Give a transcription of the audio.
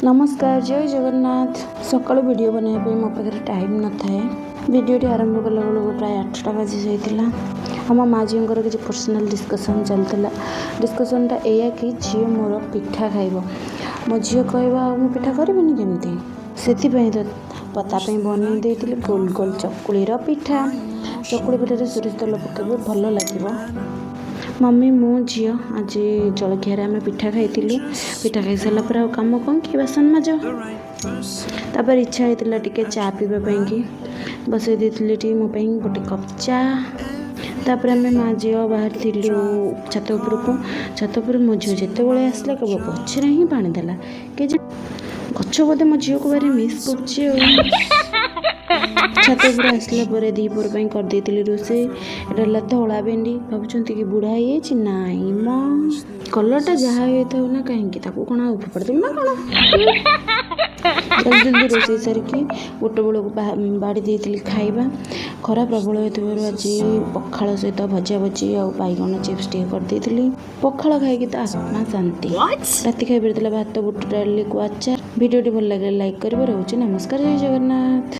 ନମସ୍କାର, ଜୟ ଜଗନ୍ନାଥ। ସକାଳୁ ଭିଡ଼ିଓ ବନାଇବା ପାଇଁ ମୋ ପାଖରେ ଟାଇମ୍ ନଥାଏ। ଭିଡ଼ିଓଟି ଆରମ୍ଭ କଲା ବେଳକୁ ପ୍ରାୟ 8ଟା ବାଜି ଯାଇଥିଲା। ଆମ ମା ଝିଅଙ୍କର କିଛି ପର୍ସନାଲ୍ ଡିସ୍କସନ୍ ଚାଲିଥିଲା। ଡିସ୍କସନ୍ଟା ଏଇଆ କି ଝିଅ ମୋର ପିଠା ଖାଇବ। ମୋ ଝିଅ କହିବ, ଆଉ ମୁଁ ପିଠା କରିବିନି କେମିତି? ସେଥିପାଇଁ ତ ତା ପାଇଁ ବନେଇ ଦେଇଥିଲି ଗୋଲ ଗୋଲ ଚକୁଳିର ପିଠା। ଚକୁଳି ପିଠାରେ ସୋରିଷ ତେଲ ପକାଇବେ, ଭଲ ଲାଗିବ। ମମି, ମୁଁ, ଝିଅ ଆଜି ଜଳଖିଆରେ ଆମେ ପିଠା ଖାଇଥିଲୁ। ପିଠା ଖାଇସାରିଲା ପରେ ଆଉ କାମ କ'ଣ କି ବାସନ ମାଜ। ତାପରେ ଇଚ୍ଛା ହେଇଥିଲା ଟିକେ ଚା ପିଇବା ପାଇଁକି। ବସେଇ ଦେଇଥିଲି ଟିକେ ମୋ ପାଇଁ ଗୋଟେ କପ୍ ଚା। ତାପରେ ଆମେ ମା ଝିଅ ବାହାରିଥିଲୁ ଛାତ ଉପରକୁ। ଛାତ ଉପରେ ମୋ ଝିଅ ଯେତେବେଳେ ଆସିଲା, କେବଳ ଗଛରେ ହିଁ ପାଣି ଦେଲା। କେଜାଣି, ଗଛ ବୋଧେ ମୋ ଝିଅକୁ ଭାରି ମିସ୍ କରୁଛି। ଆଉ ଛାତ ଉପରେ ଆସିଲା ପରେ ଦ୍ୱିପହର ପାଇଁ କରିଦେଇଥିଲି ରୋଷେଇ। ଏଇଟା ହେଲା ଧଳା ଭେଣ୍ଡି। ଭାବୁଛନ୍ତି କି ବୁଢ଼ା ହେଇଯାଇଛି? ନାଇଁ ମ, କଲର୍ଟା ଯାହା ହେଇଥାଉ ନା କାହିଁକି, ତାକୁ କ'ଣ ଆଉ ଫୋପାଡ଼ି ଦେବୁ ନା କ'ଣ? ଜଲ୍ଦି ଜଲ୍ଦି ରୋଷେଇ ସାରିକି ଗୋଟେ ବେଳକୁ ବାଢ଼ି ଦେଇଥିଲି ଖାଇବା। ଖରା ପ୍ରବଳ ହେଇଥିବାରୁ ଆଜି ପଖାଳ ସହିତ ଭଜା ଭଜି ଆଉ ବାଇଗଣ ଚିପ୍ସ ଟିକେ କରିଦେଇଥିଲି। ପଖାଳ ଖାଇକି ତ ଆତ୍ମା ଶାନ୍ତି। ରାତି ଖାଇବାରେ ଥିଲା ଭାତ, ବୁଟ ଡାଲିକୁ ଆଚାର। ଭିଡ଼ିଓଟି ଭଲ ଲାଗିଲେ ଲାଇକ୍ କରିବେ। ରହୁଛି, ନମସ୍କାର, ଜୟ ଜଗନ୍ନାଥ।